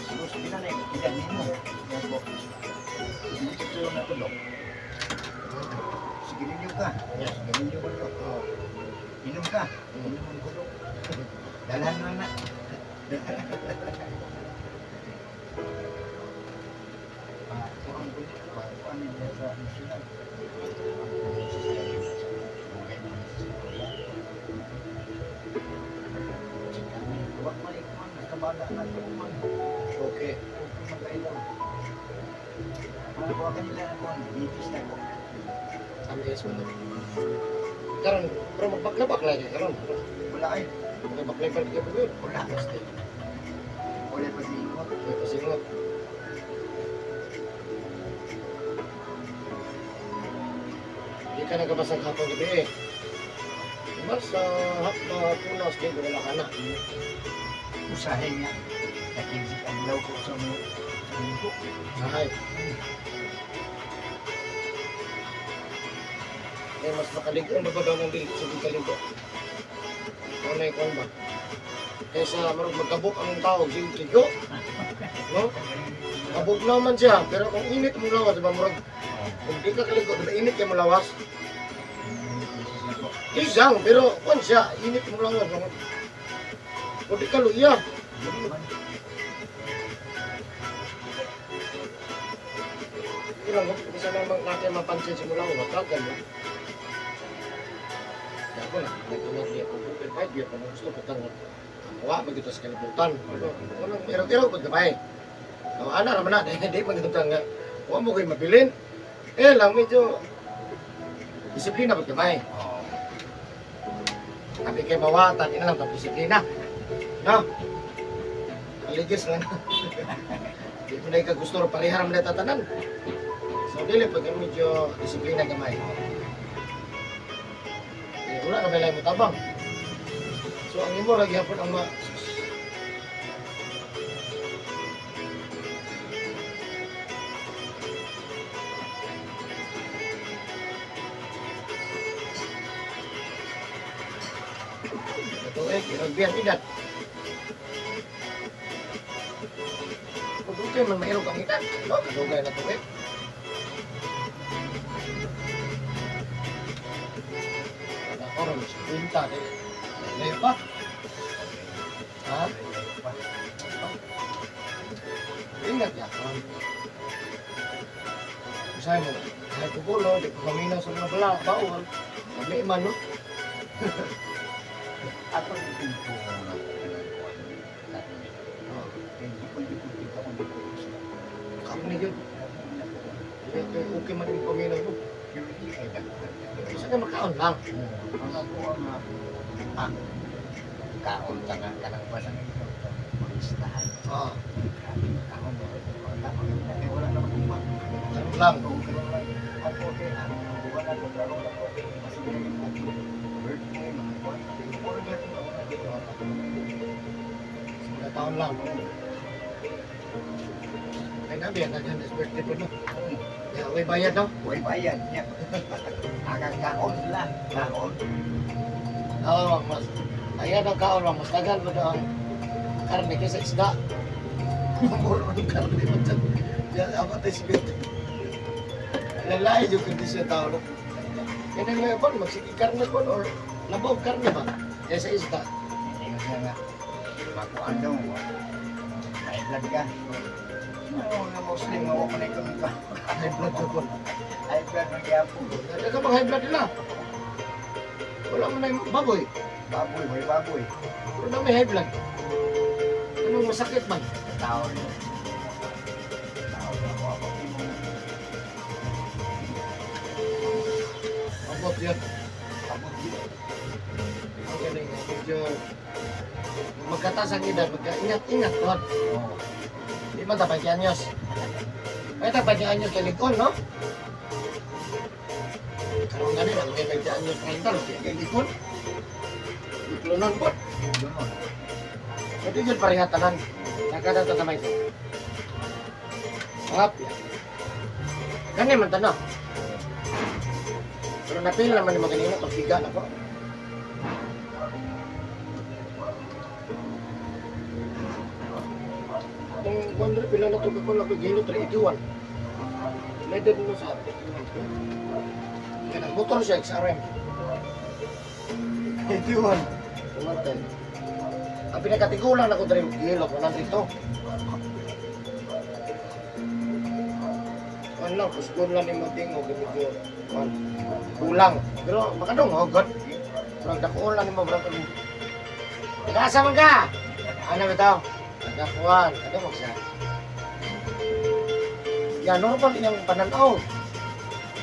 Sus, pila na yung edad nimo? Yan po. Ito na tulog. Sige ninyo ka. Sige ninyo ko to. Inom ka. Inom ang kulog. Dalhan na na. Kuan ko dito, kuan nila sa nasyonal. Wag mali kuan, kabala na kuan. Okay. Okay man kayo daw. Ano ko kanila na kuan, diabetes na ko. Ang is man. Karon, pero magbakla-bakla kay karon. Wala ay, Magbakla pa kay yun. wala. Basta. Wala pa singot. May pasingot. Hindi ka nagabasag hapon gabi eh. Mas sa hap na punas kay wala ka na. Usahay nga. Nakinsik ang law ko sa mga sa linggo. Sahay. Eh, mas makaligo na ba daw ng dili sa di kaligo? Kung na ikaw ba? Kaysa marag magkabok ang tao, sige ligo. No? Kabog naman siya, pero kung init mo lawas, di ba murag, kung di ka kaligo, di ba init kay mo lawas? Igang, pero kung siya, init mo lawas. Kung di ka luya, ilang, bisa naman natin mapansin sa mula, watagan mo. Kaya ako na, nagtunod niya kung open five year, kung gusto, putang, wa, magito sa kalibutan. Ano, ano, iraw-iraw, pagkabay. O, ana naman na, hindi magutang nga, wa mo kayo mabilin. Eh lang, medyo, disiplina pagkabay. Oo. Sabi kay mawatan, ina lang, disiplina. No? Aligis lang. Di mo na ikagusto, pareha naman na tatanan. So, dili, pag medyo disiplina gamay. Eh, wala na may mo tabang. So, ang imo lagi hapon ang ma... Ito eh, kiragbihan edad. Kung okay man mailog ang edad, no? Kadugay na to eh. Wala ko rin, 50, di. Layo pa. Ha? Ingat ya. Usahay mo, kahit kukulo, di ko paminaw sa mga bala, bawal. May iman, no? Ako rin pinto ko nga kanang kuan. Katolik. Oh, Kaya di ko di ko di ko di ko sila. Kamo ni yun. Okay, okay man yung paminaw mo. Pero di kay daghan. Isa ka makaon lang. Ang ako ang ah, kaon ta nga kanang basa nga ito. Pag-istahan. Oo, Grabe, kaon mo. Kaon na kay wala naman kuman. karon lang. Oo, karon lang. Ako kay ang wala ko karon ako. Mas dili ako. Birthday mga kuan. Puro gyud ako na dito. Sa mga taon lang. Ay nabi, ang daghan is birthday po, no? Kaya, way bayad, no? Way bayad niya. Agang kaon sila. Kaon. Oo, mas, ayan ang kaon, ma'am. Mas daghan mo daw ang karne kaysa isda. Muro ng karne mo dyan. Yan, ako tayo si Lalaki yung kondisyon tao, no? Yan ang mga bon, magsige karne po, or labaw karne ba? Kaysa isda. Hindi ko siya nga. Makuan daw. May blood ka. Oo, nga Muslim nga wala na kami pa. High blood na po. High blood man gyapon. Nagka bang high blood nila? Wala mo na yung baboy. Baboy, may baboy. Pero na may high blood. Anong masakit man? Tao rin. Tao na ako ako imong Abot yun. abot yun. Ang galing. Medyo magkatas ang edad, magkaingat-ingat to. Oo. Di man ta 20 anyos. May ta 20 anyos kay likon, no? Karon gani lang may 20 anyos 30 kay likon. Iklonon po. Ganon. So di yun pareha tanan. Nakada ta kamay to. Hap ya. Gani man tanan. Pero napil naman ni maganina pag higa na po. Atong kuan diri, pila na to ka kuan ako gihilot 81. Leaded mo sa 81. Kaya nagmotor siya XRM. 81. Tumatay. Ang pinakatigulang na ko diri gihilot 102. Kuan lang, kusgon lang ni Matingo, medyo kuan kulang. Pero makadong oh, god. Murag dakuon lang nimo, murag kung nag-asa man ka. Ano bitaw? Nagakuan, kadungog siya. Ya normal iyang pananaw.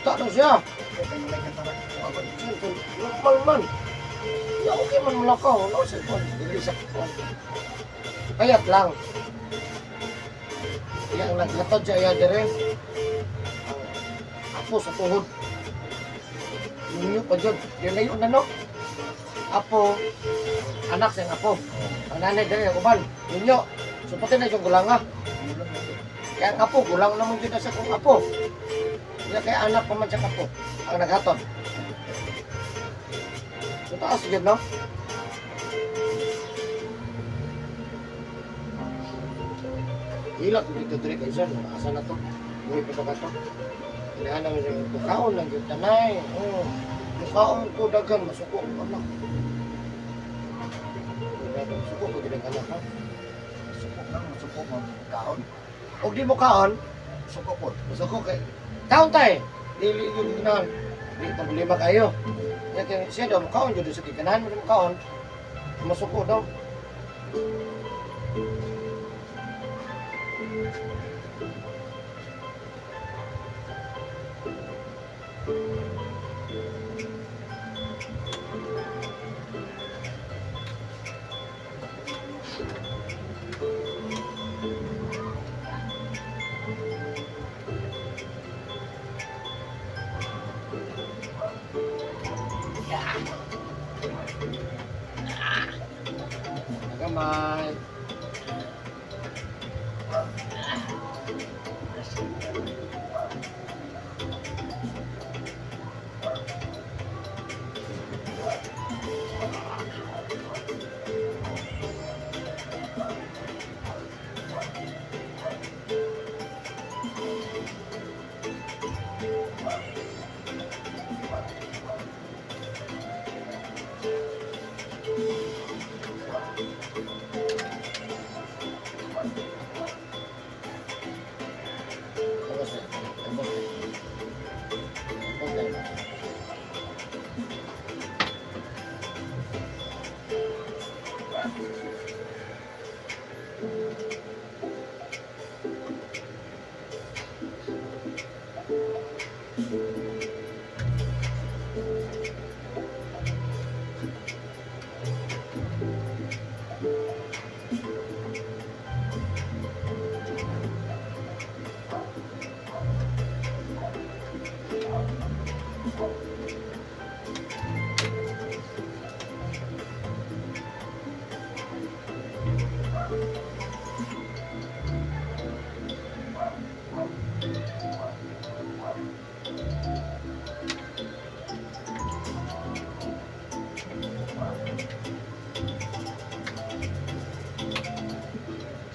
Tak na siya. Kaya may katarak. Normal man. Ya okay man mulakaw, no sa kuan, dili sa kuan. Payat lang. Iyang naghatod siya iya dire. Ang apo sa tuhod. Ninyo pa jud. Dili na no. Apo, anak sa iyang apo. Ang nanay dire ang uban. Ninyo. So pati na yung gulanga. Gulang na to. Kaya ang apo, gulang naman jud na sa kong apo. Kaya kaya anak pa man siya apo ang naghatod. So taas jud no. Hilak dito dire kay sir, asa na to? Buhi pa ba ka to? Inahan namin siya, kaon lang jud tanay. Oh, kaon ko daghan masuko ko anak. Suko ko gid ang anak ha. Suko lang, suko mo. Kaon. Og di mo kaon, Suko po. masuko kay kaon tay. Dili yun ginahan. Di problema kayo. Kaya kaya siya daw kaon jud sa ganahan mo kaon. Masuko daw. Nagamay. Tapos na. Tapos na. Tapos na.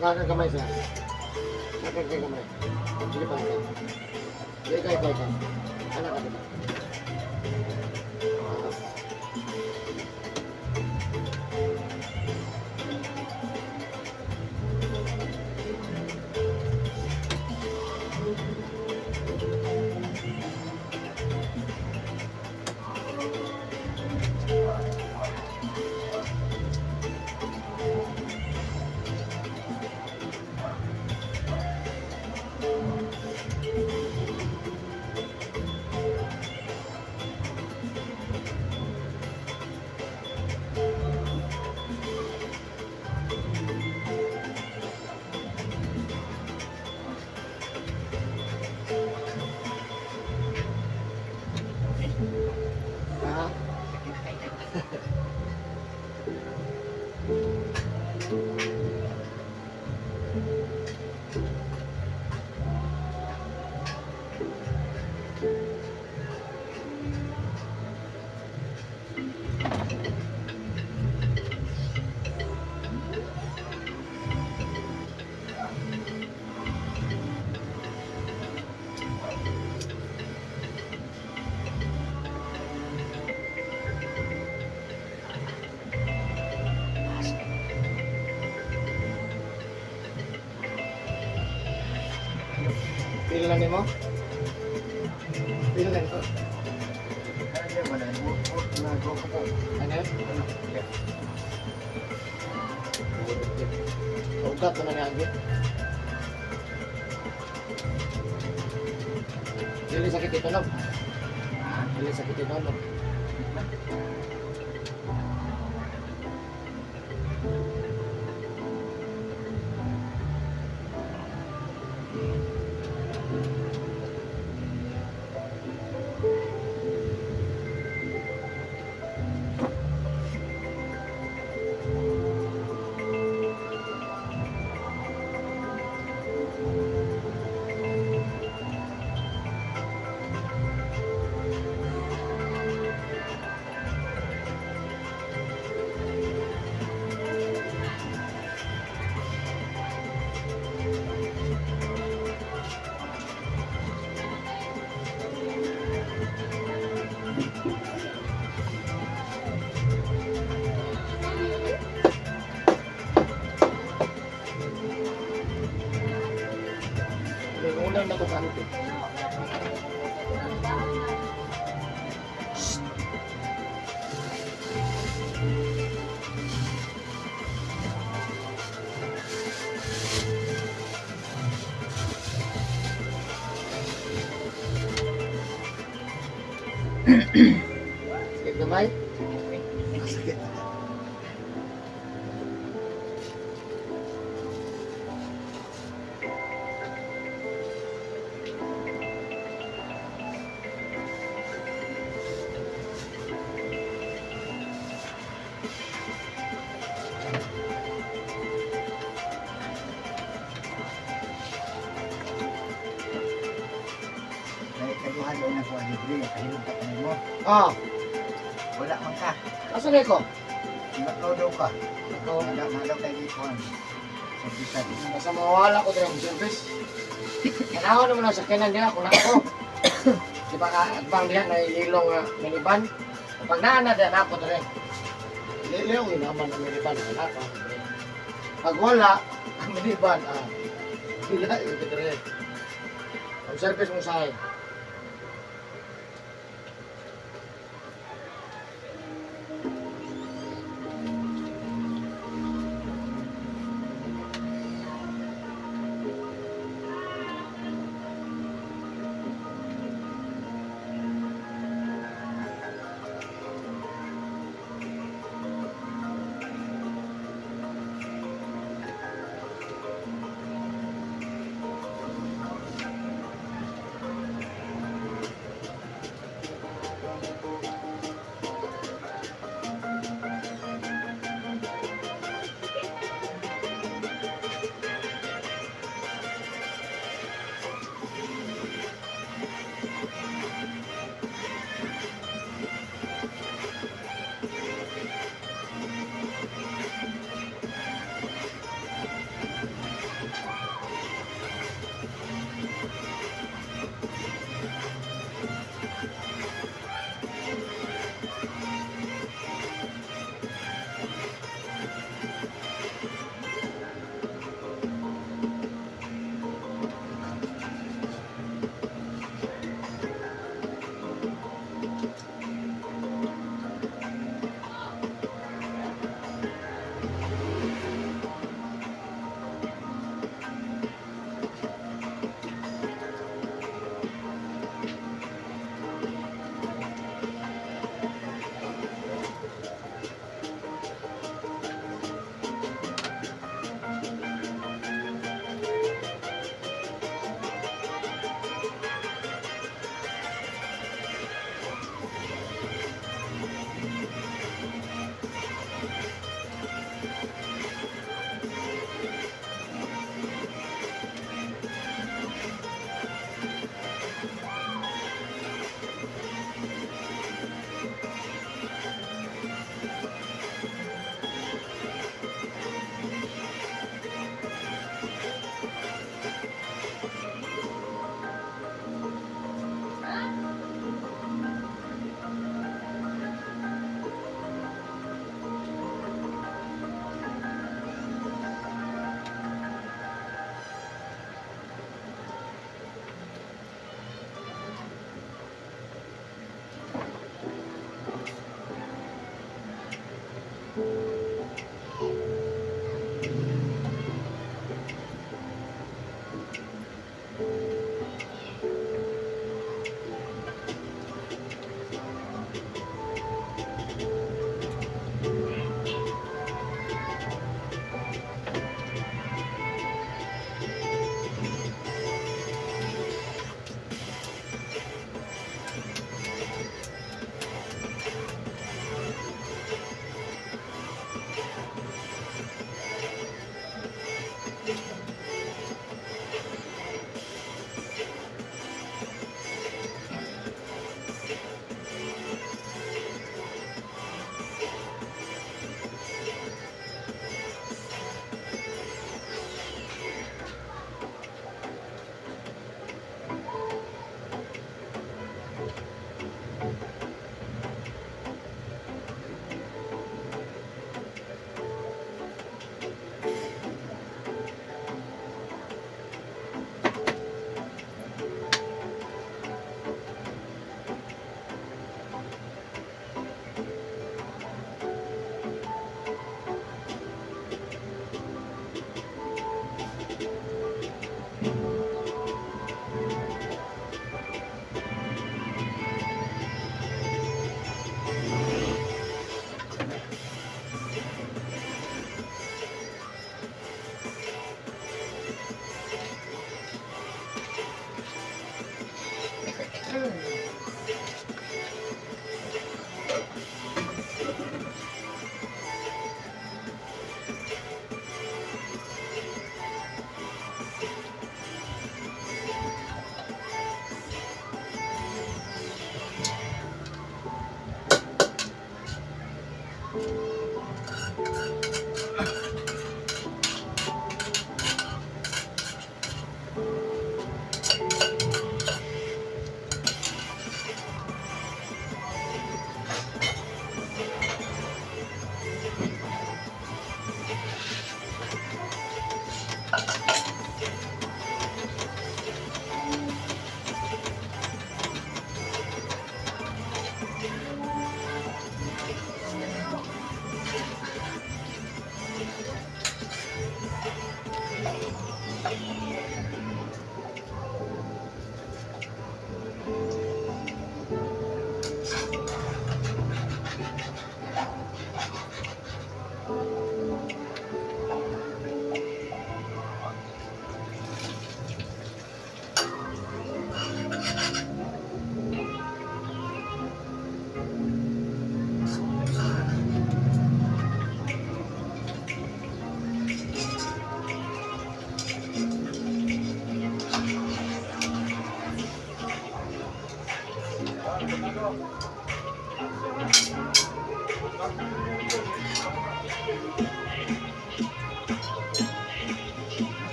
Saka ka kamay siya. Saka ka kamay. Sige pa ka. Sige ikaw, ikaw, ikaw. Anak ka diba? Ah. Feel na nimo? Feel na nimo? Kaya wala mo na go ko. Ano? Ano? Yeah. Ugat naman na ang Dili sakit ito, no? Ha? Dili sakit ito, no? May unang na ko sa ano, eh. Sakit gamay? Sakit. May kaduha daw na ko ang libre, kahilom ka kanimo. Ah, Wala man ka. asa na ko? Nakaw daw ka. Ikaw, Nada nadaw kay gikuan. Sa bisan. basta mawala ko diri ang service. Kanaon naman ang sakyanan niya kung ako. Di ba ka adbang diha na ilong nga minivan? Pag naa na diha na ako diri. Liliw naman ang minivan wala pa. Pag wala ang minivan ah. Wala yung diri. Ang service mo sa akin.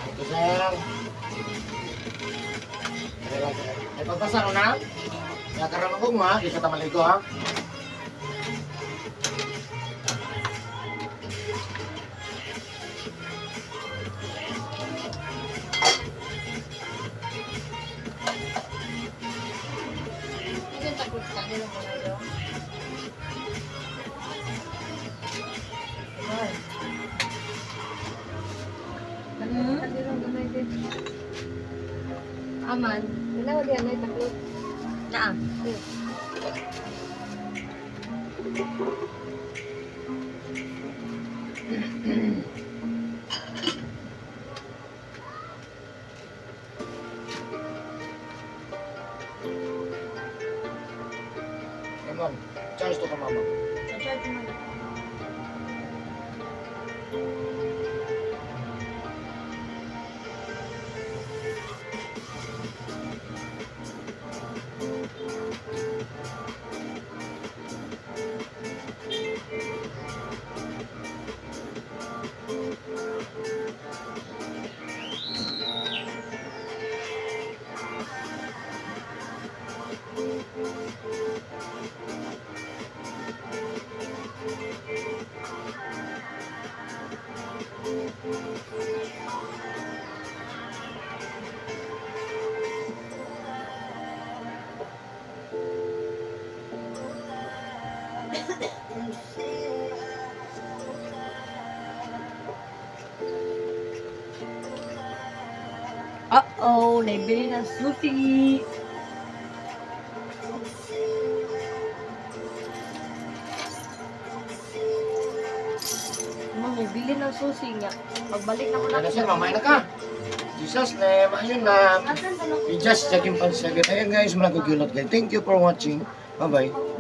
Ito, sir. Ay, pagpasa ko na. Nakaroon ako mo, ha? Di ka tamaligo, ha? Hindi takot sa kanila mga ito. Aman, wala wala na taklot. Naa. Come on. Charge to ka, mama. Sa-charge mo na. Uh-oh, naibili ng sushi. Ma'am, bili ng sushi nga. Pagbalik na ko Ano, sir? Mamaya na ka. Jesus name. Ayun na. Asan ba na? We just checking pan. Ayun guys, mga gugulot guys. Thank you for watching. Bye-bye.